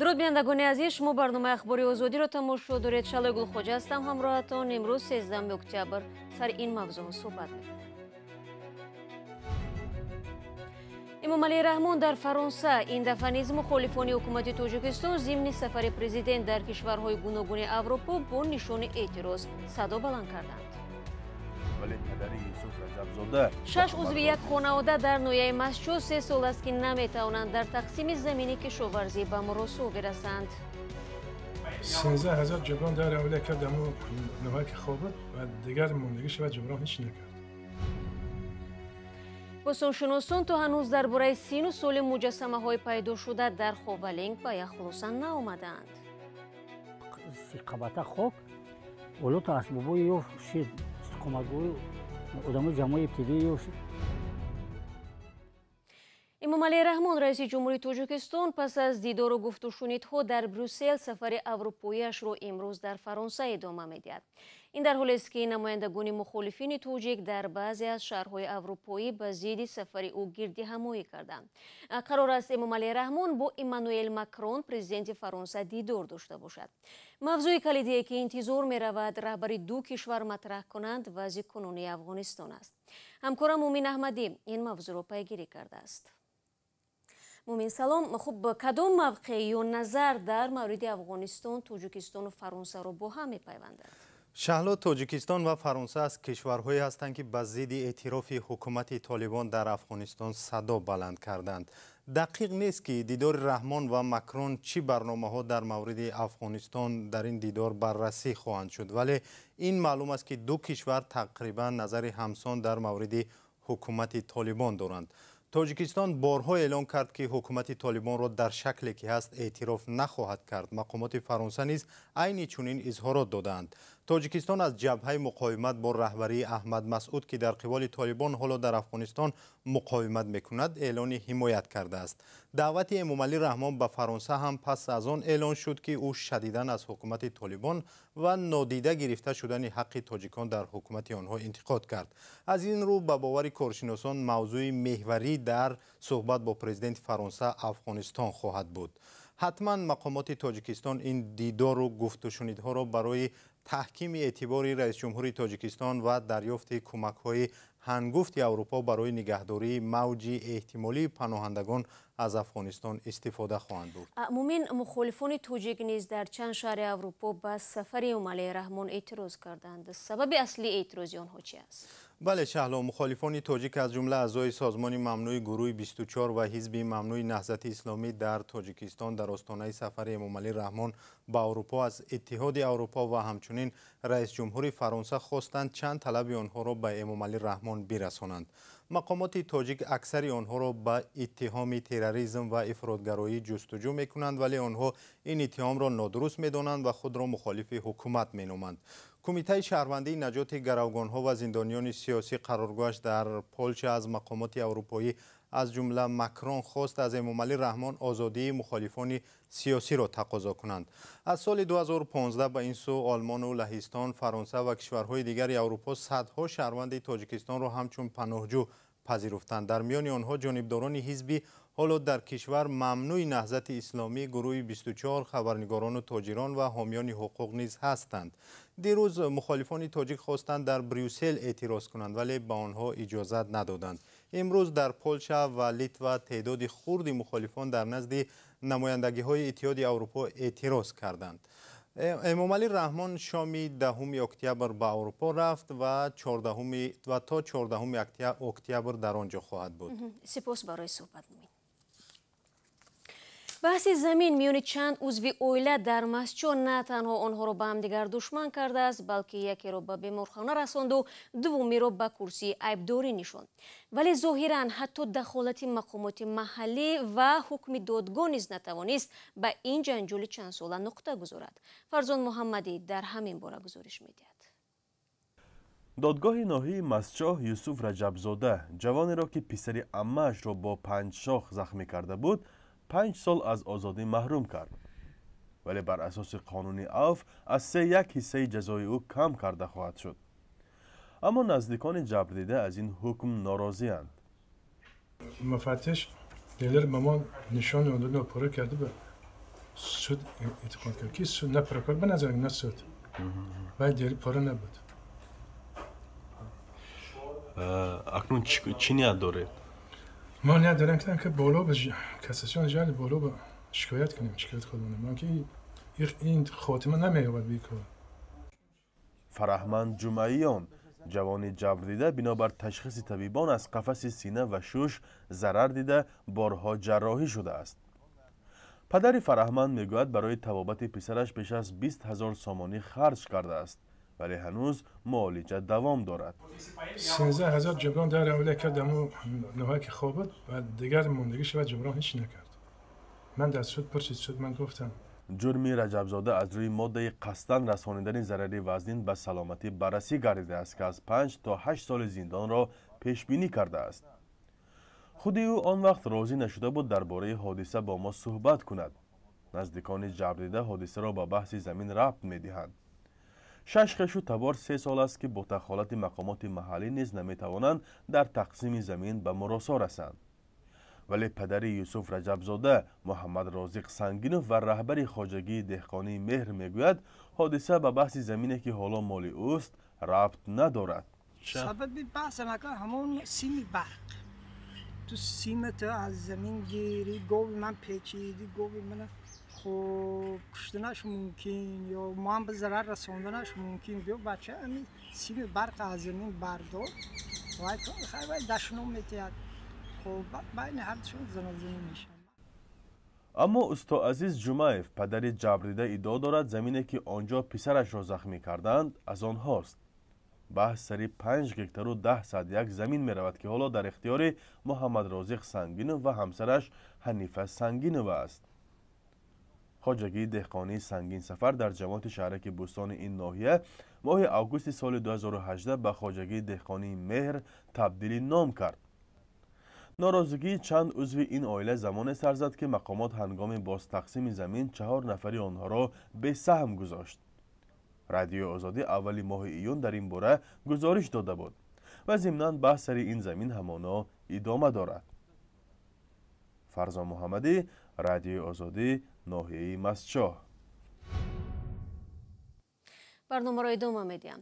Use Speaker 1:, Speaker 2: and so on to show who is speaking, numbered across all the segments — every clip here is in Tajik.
Speaker 1: Дуруд, бинандагони азиз, шумо барномаи Ахбори Озодиро тамошо доред. Шалои Гулхоҷа ҳастам ҳамроҳатон. Имрӯз 13 октябр сари ин мавзӯъ суҳбат мекунем. Эмомалӣ Раҳмон дар Фаронса. Ин дафъа низ мухолифони ҳукумати Тоҷикистон зимни сафари президент дар кишварҳои гуногуни Аврупо бо нишони эътироз садо баланд карданд. Шаш узви як хонавода дар ноҳияи Мастчоҳ 3 сол аст, ки наметавонанд дар тақсими замини кишоварзӣ ба муросо бирасанд.
Speaker 2: 13 000 ҷуброн дар аввалия кард, амо ноҳия ки хоб буд ва дигар мондагӣ шавад, ҷуброн ҳеч накард.
Speaker 1: Бостоншиносон то ҳанӯз дар бораи сину соли муҷассамаҳои пайдошуда дар Ховалинг ба як хулоса наомадаанд.
Speaker 3: Қабата хок олоту асбобҳои ёфт шид, истиқоматгоҳи одамои ҷамъои ибтидоӣ ёфт.
Speaker 1: Эмомалӣ Раҳмон, раиси ҷумҳури Тоҷикистон, пас аз дидору гуфтушунидҳо дар Брюссел сафари аврупоиашро имрӯз дар Фаронса идома медиҳад. Ин дар ҳолест, ки намояндагони мухолифини тоҷик дар баъзе аз шаҳрҳои аврупоӣ ба зидди сафари ӯ гирдиҳамоӣ карданд. Қарор аст, Эмомалӣ Раҳмон бо Эммануэл Макрон, президенти Фаронса, дидор дошта бошад. Мавзӯи калидие, ки интизор меравад раҳбари ду кишвар матраҳ кунанд, вазъи кунунии Афғонистон аст. Ҳамкорам Мумин Аҳмадӣ ин мавзӯъро пайгирӣ кардааст. Мумин, салом. Хуб, кадом мавқеъ ё назар дар мавриди Афғонистон Тоҷикистону Фаронсаро бо ҳам мепайвандад?
Speaker 4: Шаҳло, Тоҷикистон ва Фаронса аз кишварҳое ҳастанд, ки ба зидди эътирофи ҳукумати Толибон дар Афғонистон садо баланд карданд. Дақиқ нест, ки дидори Раҳмон ва Макрон чӣ барномаҳо дар мавриди Афғонистон дар ин дидор баррасӣ хоҳанд шуд, вале ин маълум аст, ки ду кишвар тақрибан назари ҳамсон дар мавриди ҳукумати Толибон доранд. Тоҷикистон борҳо эълон кард, ки ҳукумати Толибонро дар шакле ки ҳаст эътироф нахоҳад кард. Мақомоти Фаронса низ айни чунин изҳорот додаанд. Тоҷикистон аз Ҷабҳаи муқовимат бо раҳбарии Аҳмад Масъуд, ки дар қиболи Толибон ҳоло дар Афғонистон муқовимат мекунад, эълони ҳимоят кардааст. Даъвати Эмомалӣ Раҳмон ба Фаронса ҳам пас аз он эълон шуд, ки ӯ шадидан аз ҳукумати Толибон ва нодида гирифта шудани ҳаққи тоҷикон дар ҳукумати онҳо интиқод кард. Аз ин рӯ, ба бовари коршиносон, мавзӯи меҳварӣ дар суҳбат бо президенти Фаронса Афғонистон хоҳад буд. Ҳатман мақомоти Тоҷикистон ин дидору гуфтушунидҳоро барои таҳкими эътибори раисҷумҳури Тоҷикистон ва дарёфти кӯмакҳои ҳангуфти Аврупо барои нигаҳдории мавҷи эҳтимолии паноҳандагон аз Афғонистон истифода хоҳанд бурд.
Speaker 1: Мумин, мухолифони тоҷик низ дар чанд шаҳри Аврупо ба сафари Эмомалӣ Раҳмон эътироз карданд. Сабаби аслии эътирози онҳо чи аст?
Speaker 4: Бале, Шаҳло, мухолифони тоҷик, аз ҷумла аъзои созмони мамнӯи Гурӯҳи 24 ва ҳизби мамнӯи Наҳзати Исломӣ дар Тоҷикистон, дар остонаи сафари Эмомалӣ Раҳмон ба Аврупо аз Иттиҳоди Аврупо ва ҳамчунин раисҷумҳури Фаронса хостанд чанд талаби онҳоро ба Эмомалӣ Раҳмон бирасонанд. Мақомоти тоҷик аксари онҳоро ба иттиҳоми терроризм ва ифротгароӣ ҷустуҷӯ мекунанд, вале онҳо ин иттиҳомро нодуруст медонанд ва худро мухолифи ҳукумат меноманд. Кумитаи шаҳрвандии наҷоти гаравгонҳо ва зиндониёни сиёсӣ, қароргоҳаш дар Полша, аз мақомоти аврупоӣ, аз ҷумла Макрон, хост аз Эмомалӣ Раҳмон озодии мухолифони сиёсиро тақозо кунанд. Аз соли 2015 ба ин сӯ Олмону Лаҳистон, Фаронса ва кишварҳои дигари Аврупо садҳо шаҳрванди Тоҷикистонро ҳамчун паноҳҷӯ пазируфтанд. Дар миёни онҳо ҷонибдорони ҳизби ҳоло дар кишвар мамнӯи Наҳзати Исломӣ, Гурӯҳи 24, хабарнигорону тоҷирон ва ҳомиёни ҳуқуқ низ ҳастанд. Дирӯз мухолифони тоҷик хостанд дар Брюссел эътироз кунанд, вале ба онҳо иҷозат надоданд. Имрӯз дар Полша ва Литва теъдоди хурди мухолифон дар назди намояндагиҳои Иттиҳоди Аврупо эътироз карданд. Эмомалӣ Раҳмон шоми 10 октябр ба Аврупо рафт ва то 14 октябр дар он ҷо хоҳад буд.
Speaker 1: Сипос барои суҳбат, Мумин. Баҳси замин миёни чанд узви оила дар Мастчоҳ на танҳо онҳоро ба ҳамдигар душман кардааст, балки якеро ба беморхона расонду дуввумиро ба курсии айбдорӣ нишонд. Вале зоҳиран ҳатто дахолати мақомоти маҳаллӣ ва ҳукми додгоҳ низ натавонист ба ин ҷанҷоли чандсола нуқта гузорад. Фарзон Муҳаммадӣ дар ҳамин бора гузориш медиҳад.
Speaker 5: Додгоҳи ноҳияи Мастчоҳ Юсуф Раҷабзода, ҷавонеро, ки писари аммаашро бо панҷшох захмӣ карда буд, 5 сол аз озодӣ маҳрум кард, вале бар асоси қонуни авф аз се як ҳиссаи ҷазои ӯ кам карда хоҳад шуд. Аммо наздикони ҷабрдида аз ин ҳукм норозианд.
Speaker 2: Муфаттиш далел ба мо нишон дода, пурра карда. суд انتقاد کرد که سود نه پرکار به نظر نه سود ولی دیری پاره نبود.
Speaker 5: اکنون چی نیت دارید؟
Speaker 2: ما نیت داریم که بالا به کساسیون جل بالا به شکایت کنیم، شکایت خودمونه. ما که این خاتمه نمی‌یابد بیکار.
Speaker 5: Фараҳманд Ҷумъаиён, ҷавони ҷабрдида, бинобар ташхиси табибон аз қафаси сина ва шуш зарар дида, борҳо ҷарроҳӣ шудааст. Падари Фараҳманд мегӯяд, барои табобати писараш беш аз 20 ҳазор сомонӣ харҷ кардааст, вале ҳанӯз муолиҷа давом дорад.
Speaker 2: 13 ҳазор ҷуброн дар аввала кард, аммо ноҳия ки хоб буд ва дигар мондагӣ шавад ҷуброн ҳеч накард. Ман дар суд пурсид, суд ман гуфтам.
Speaker 5: Ҷурми Раҷабзода аз рӯи моддаи қасдан расонидани зарари вазнин ба саломатӣ баррасӣ гардидааст, ки аз 5 то 8 соли зиндонро пешбинӣ кардааст. Худи ӯ он вақт розӣ нашуда буд дар бораи ҳодиса бо мо суҳбат кунад. Наздикони ҷабрдида ҳодисаро ба баҳси замин рабт медиҳанд. Шаш хешу табор 3 сол аст, ки бо дахолати мақомоти маҳаллӣ низ наметавонанд дар тақсими замин ба муросо расанд. Вале падари Юсуф Раҷабзода, Муҳаммад Розиқ Сангинов ва раҳбари хоҷагии деҳқонии Меҳр мегӯяд, ҳодиса ба баҳси замине, ки ҳоло моли ӯст, рабт надорад.
Speaker 6: Сабаби баҳс ҳамон сими барқ. Ту симата аз замин гирӣ, гови ман печиди, гови мана хуб куштанаш мумкин ё ман ба зарар расонданаш мумкин. Биё бача, ами сими барқ аз замин бардор, вай вай дашном метиҳад.
Speaker 5: Аммо усто Азиз Ҷумаев, падари ҷабрдида, иддао дорад, замине, ки он ҷо писарашро захмӣ карданд, аз онҳост. Баҳс сари 5 гектару 10 сад як замин меравад, ки ҳоло дар ихтиёри Муҳаммадрозиқ Сангинов ва ҳамсараш Ҳанифа Сангинова аст. Хоҷагии деҳқонии Сангинсафар дар ҷамоати шаҳраки Бӯстони ин ноҳия моҳи августи соли 2018 ба хоҷагии деҳқонии Меҳр табдили ном кард. Норозигии чанд узви ин оила замоне сар зад, ки мақомот ҳангоми бозтақсими замин 4 нафари онҳоро бесаҳм гузошт. Радиои Озодӣ аввали моҳи июн дар ин бора гузориш дода буд ва зимнан баҳс сари ин замин ҳамоно идома дорад. Фарзон Муҳаммадӣ, Радиои Озодӣ, ноҳияи Мастчоҳ.
Speaker 1: Барномаро идома медиҳам.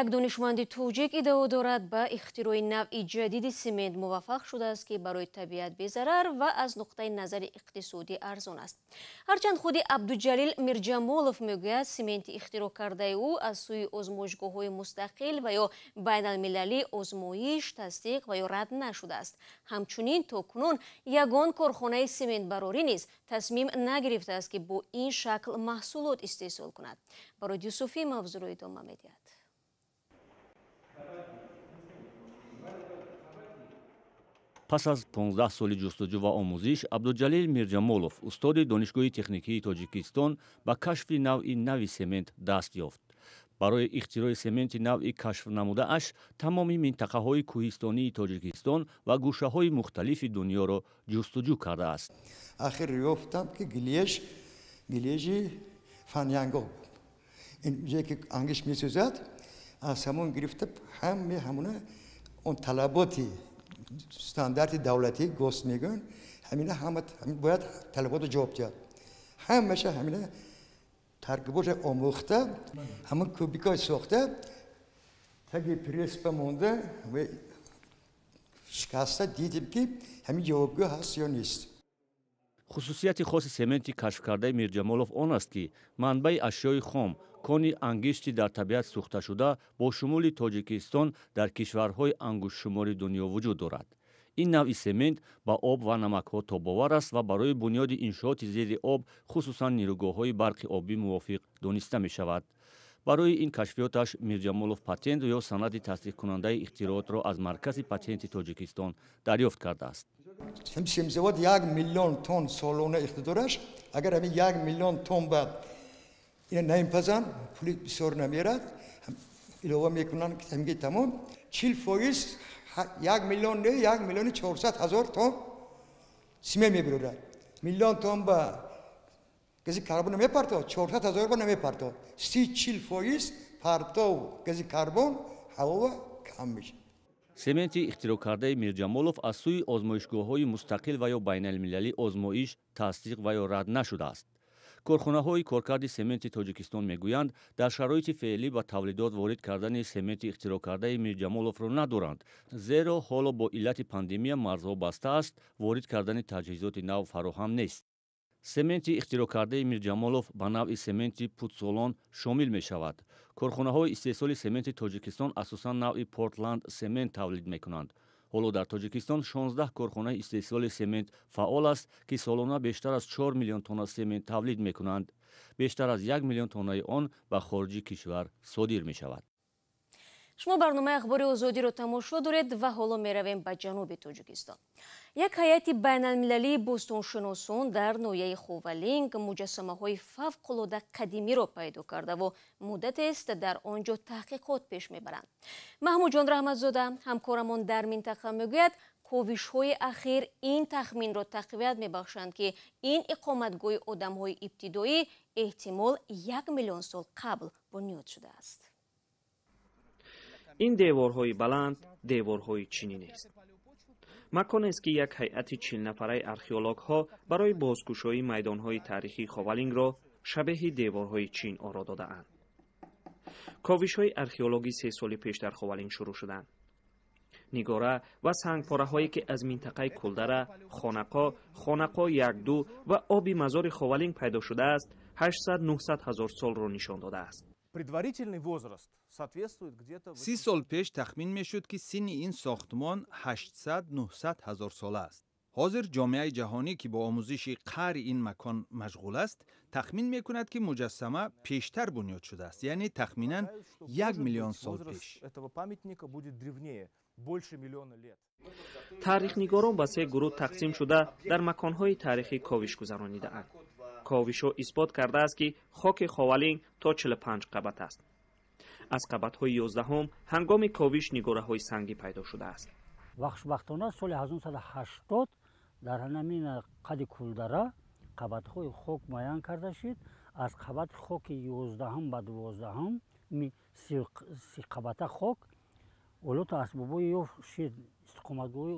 Speaker 1: Як донишманди тоҷик иддао дорад, ба ихтирои навъи ҷадиди семент муваффақ шудааст, ки барои табиат безарар ва аз нуқтаи назари иқтисодӣ арзон аст. Ҳарчанд худи Абдуҷалил Мирҷамолов мегӯяд, сементи ихтироъ кардаи ӯ аз сӯи озмоишгоҳҳои мустақил ва ё байналмилалӣ озмоиш, тасдиқ ва ё рад нашудааст. Ҳамчунин то кунун ягон корхонаи сементбарорӣ низ тасмим нагирифтааст, ки бо ин шакл маҳсулот истеҳсол кунад. Барои Юсуфӣ мавзӯъро идома медиҳад.
Speaker 7: Пас аз 15 соли ҷустуҷӯ ва омӯзиш, Абдуҷалил Мирҷамолов, устоди Донишгоҳи техникии Тоҷикистон, ба кашфи навъи нави семент даст ёфт. Барои ихтирои сементи навъи кашфнамудааш тамоми минтақаҳои кӯҳистонии Тоҷикистон ва гӯшаҳои мухталифи дунёро ҷустуҷӯ кардааст.
Speaker 8: Ахир ёфтам, ки гилежи фанянго ин ҷое ки ангишт месӯзад, аз ҳамон гирифта ҳаме ҳамона он талаботи стандарти давлатӣ ГОСТ мегӯянд, ҳамина ҳама бояд талаботро ҷавоб диҳад. Ҳамаша ҳамина таркиботро омӯхта, ҳамон кубикҳои сохта, таги преспа монда ва шикаста дидем, ки ҳамин ҷавобгӯ ҳаст ё нест.
Speaker 7: Хусусияти хоси сементи кашфкардаи Мирҷамолов он аст, ки манбаи ашёи хом, кони ангишти дар табиат сӯхташуда бо шумули Тоҷикистон дар кишварҳои ангуштшумори дунё вуҷуд дорад. Ин навъи семент ба об ва намакҳо тобовар аст ва барои бунёди иншооти зери об, хусусан нерӯгоҳҳои барқи обӣ мувофиқ дониста мешавад. Барои ин кашфиёташ Мирҷамолов патент ё санади тасдиқкунандаи ихтироотро аз Маркази патенти Тоҷикистон дарёфт кардааст.
Speaker 8: Семзавод 1 миллион тонн солона иқтидораш, агар ҳамин 1 миллион тонн ба ина наимпазан, пули бисёр намерад, илова мекунанд ҳамги тамом 40%, 1 миллион не, 1 миллиони 400 ҳазор тонн симент мебирорад. Миллион тонн ба гази карбон намепартовад, 400 ҳазор ба намепартовад. 30-40% партов гази карбон ҳаво кам мешавад.
Speaker 7: Сементи ихтироъкардаи Мирҷамолов аз сӯи озмоишгоҳҳои мустақил ва ё байналмилалӣ озмоиш, тасдиқ ва ё рад нашудааст. Корхонаҳои коркарди сементи Тоҷикистон мегӯянд, дар шароити феълӣ ба тавлидот ворид кардани сементи ихтироъкардаи Мирҷамоловро надоранд, зеро ҳоло бо иллати пандемия марзҳо баста аст, ворид кардани таҷҳизоти нав фароҳам нест. Сементи ихтироъкардаи Мирҷамолов ба навъи сементи путсолон шомил мешавад. Корхонаҳои истеҳсоли сементи Тоҷикистон асосан навъи Портланд семент тавлид мекунанд. Ҳоло дар Тоҷикистон 16 корхонаи истеҳсоли семент фаъол аст, ки солона бештар аз 4 миллион тонна семент тавлид мекунанд. Бештар аз 1 миллион тоннаи он ба хориҷи кишвар содир мешавад.
Speaker 1: Шумо барномаи ахбори Озодиро тамошо доред ва ҳоло меравем ба ҷануби Тоҷикистон. Як ҳайати байналмилалии бостоншиносон дар ноҳияи Ховалинг муҷассамаҳои фавқулода қадимиро пайдо кардаву муддатест дар он ҷо таҳқиқот пеш мебаранд. Маҳмудҷон Раҳматзода, ҳамкорамон дар минтақа, мегӯяд, ковишҳои ахир ин тахминро тақвият мебахшанд, ки ин иқоматгоҳи одамҳои ибтидоӣ эҳтимол 1 миллион сол қабл бунёд шудааст.
Speaker 9: Ин деворҳои баланд деворҳои чинӣ нест. Маконест, ки як ҳайати 40-нафараи археологҳо барои бозкушоии майдонҳои таърихии Ховалингро шабеҳи деворҳои Чин оро додаанд. Ковишҳои археологӣ 3 соли пеш дар Ховалинг шурӯъ шуданд. Нигора ва сангпораҳое, ки аз минтақаи Кулдара, Хонақо, Хонақо 1-2 ва оби мазори Ховалинг пайдо шудааст, 800-900 ҳазор солро нишон додааст.
Speaker 10: Предварительный возраст соответствует где-то...
Speaker 11: 30 сол пеш тахмин мешуд, ки синни ин сохтмон 800-900 ҳазор сола аст. Ҳозир ҷомеаи ҷаҳонӣ, ки бо омӯзиши қаъри ин макон машғул аст, тахмин мекунад, ки муҷассама пештар бунёд шудааст, яъне тахминан 1 миллион сол пеш.
Speaker 10: Этого памятника будет древнее, больше миллиона лет.
Speaker 9: Таърихнигорон ба се гурӯҳ тақсим шуда дар маконҳои таърихӣ ковиш гузаронидаанд. Ковишҳо исбот кардааст, ки хоки Ховалинг то 45 қабат аст. Аз қабатҳои 11-ум ҳангоми ковиш нигораҳои сангӣ пайдо шудааст.
Speaker 3: Ва хушбахтона соли 1980 дар ҳамин қади Кулдара қабатҳои хок муайян карда шуд. Аз қабати хоки 11-ум ба 12-ум си қабата хок олоту асбобҳои ёфт шуд, истиқоматгоҳи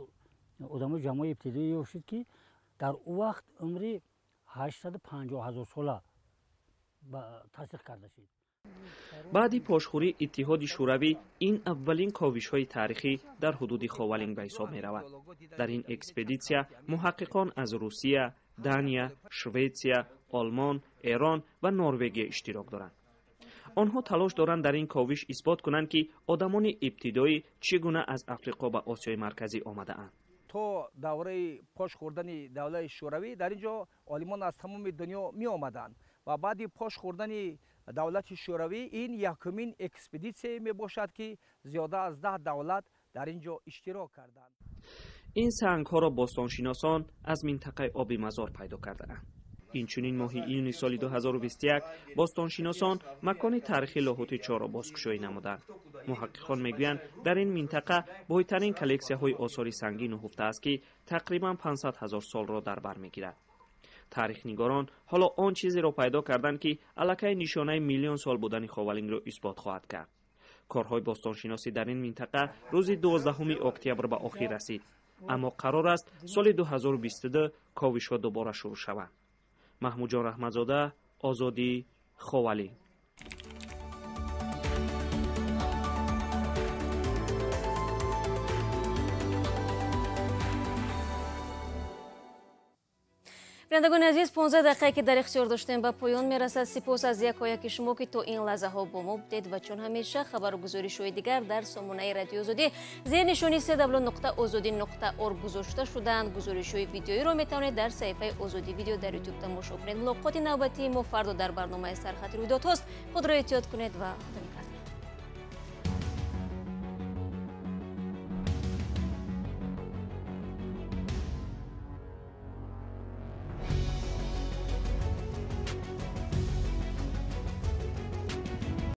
Speaker 3: одамои ҷамъои ибтидоӣ ёфт шуд, ки дар ӯ вақт умри 850 ҳазор сола тасдиқ карда шуд.
Speaker 9: Баъди пошхӯрии Иттиҳоди Шӯравӣ ин аввалин ковишҳои таърихӣ дар ҳудуди Ховалинг ба ҳисоб меравад. Дар ин экспедитсия муҳаққиқон аз Русия, Дания, Шветсия, Олмон, Эрон ва Норвегия иштирок доранд. Онҳо талош доранд дар ин ковиш исбот кунанд, ки одамони ибтидоӣ чӣ гуна аз Африқо ба Осиёи Марказӣ омадаанд.
Speaker 12: То давраи пош хӯрдани давлати Шӯравӣ дар ин ҷо олимон аз тамоми дунё меомаданд ва баъди пош хӯрдани давлати Шӯравӣ ин якумин экспедитсияе мебошад, ки зиёда аз 10 давлат дар ин ҷо иштирок карданд.
Speaker 9: Ин сангҳоро бостоншиносон аз минтақаи оби мазор пайдо кардаанд. Инчунин моҳи июни соли 2021 бостоншиносон макони таърихи Лоҳути чорро бозкушоӣ намуданд. Муҳаққиқон мегӯянд, дар ин минтақа бойтарин коллексияҳои осори сангӣ нуҳуфта аст, ки тақрибан 500 ҳазор солро дар бар мегирад. Таърихнигорон ҳоло он чизеро пайдо карданд, ки аллакай нишонаи миллион сол будани Ховалингро исбот хоҳад кард. Корҳои бостоншиносӣ дар ин минтақа рӯзи 12 октябр ба охир расид, аммо қарор аст соли 2022 ковишҳо дубора шурӯъ шаванд. Маҳмудҷон Раҳматзода, Озодӣ, Ховалинг.
Speaker 1: Бинандагони азиз, 15 дақиқае, ки дар ихтиёр доштем, ба поён мерасад. Сипос аз якояки шумо, ки то ин лаҳзаҳо бо мо будед ва чун ҳамеша хабару гузоришҳои дигар дар сомонаи Радиои Озодӣ зери нишони www.ozodi.org гузошта шудаанд. Гузоришҳои видеоиро метавонед дар саҳифаи Озодӣ видео дар Ютуб тамошо кунед. Мулоқоти навбатии мо фардо дар барномаи Сархати рӯйдодҳост. Худро эҳтиёт кунед ва худо